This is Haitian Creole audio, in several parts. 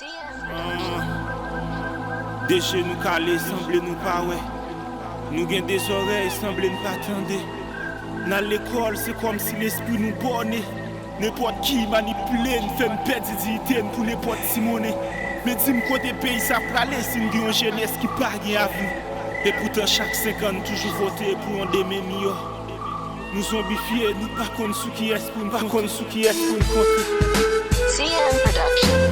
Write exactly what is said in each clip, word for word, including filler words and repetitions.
De je nou kale, sanble nou pa wè. Nou gen de zòrèy, sanble n pa tande. N al lekòl, se kòmsi lespri nou bòne. Nenpòt ki manipile n, fè n pèdi diyite n pou nenpòt ti monnen. Men di m kote peyi sa prale si n gen yon jenès ki pa gen avni. Epoutan chak senk an n toujou vote pou yon demen miyò. Nou zonbifye, nou pa konn sou kiyès pou n konte.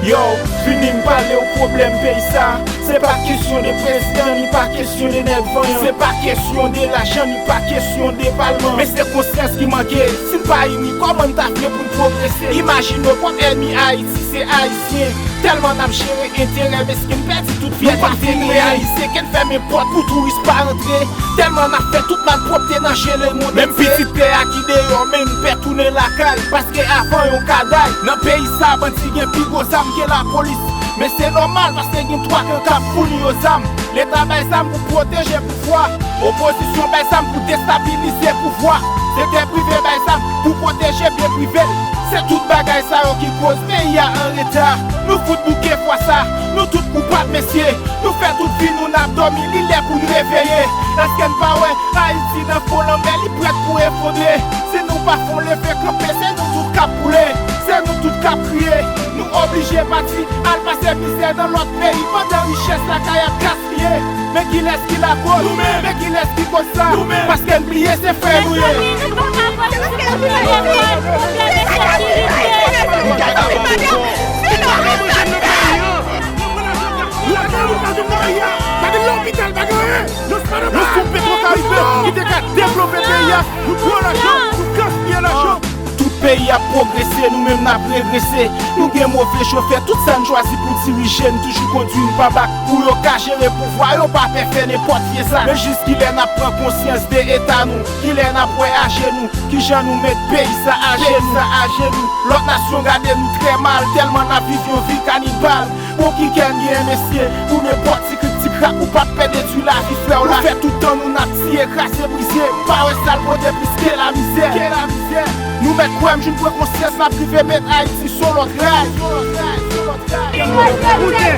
Yo, vini m pale w pwoblèm peyi sa. Se pa kesyon de prezidan, ni pa kesyon de nèg vanyan. Se pa kesyon de lajan, ni pa kesyon de palman. Men se konsyans ki manke. Si n pa ini, kòman n ta vle pou n pwogrese? Imajine w, pwòp ènmi Ayiti se Ayisyen. Tèlman n ap jere enterè mesken, n pèdi tout fyète n te genyen. Nou pa fin reyalize ke n fèmen pòt pou touris pa rantre. Tèlman n ap fè tout malpwòpte nan je lemonn antye. Menm pitit tè a ki deyò, men n pè tounen lakay, paske avan yon kaday. Nan peyi sa, bandi gen pi gwo zam ke lapolis. Men se nòmal, paske gen twa kan k ap founi yo zam. Leta bay zam pou pwoteje pouvwa. Opozisyon bay zam pou destabilize pouvwa. Sektè prive bay zam pou pwoteje byen prive l. Se tout bagay sa yo ki koz peyi a an reta. Nou fout bouke fwa sa. Nou tout koupab, mesye. Nou fè tout vi nou n ap dòmi, li lè pou n reveye. Èske n pa wè Ayiti nan fon lanmè, li prèt pou efondre? Si nou pa fè yon leve kanpe, se nou tout k ap koule. Se nou tout k ap kriye. Nou oblije pati, al pase mizè nan lòt peyi, pandan richès lakay ap gaspiye. Men kilès ki lakoz? Nou menm. Men kilès ki koz sa? Nou menm. Paske n bliye se frè nou ye. Gade lopital, pa gen anyen. Nou sou Petwokaribe ki te ka devlope peyi a. Nou pran lajan, nou gaspiye lajan. Tout peyi ap pwogrese, nou menm n ap regrese. Nou gen move chofè, tout sa n chwazi pou dirije, n toujou kondui n pa bak. Pou yo ka jere pouvwa, yo pa pè fè nenpòt vye zak. Men jis kilè n ap pran konsyans de eta nou? Kilè n ap wè ajenou? Kijan nou met peyi sa ajenou? Peyi sa ajenou. Lòt nasyon gade nou trè mal, tèlman n ap viv yon vi kanibal. Bon, ki kè n gen, mesye, pou nenpòt ti krik ti krak, ou p ap pè detwi lavi frè w la. Nou fè tout tan nou n ap tiye, kraze, brize. M pa wè sa l pote plis ke lamizè. Ke lamizè. Nou mèt kwè m, jwenn pran konsyans, n ap rive met Ayiti sou lòt ray. Sou lòt ray, sou lòt ray. Koute,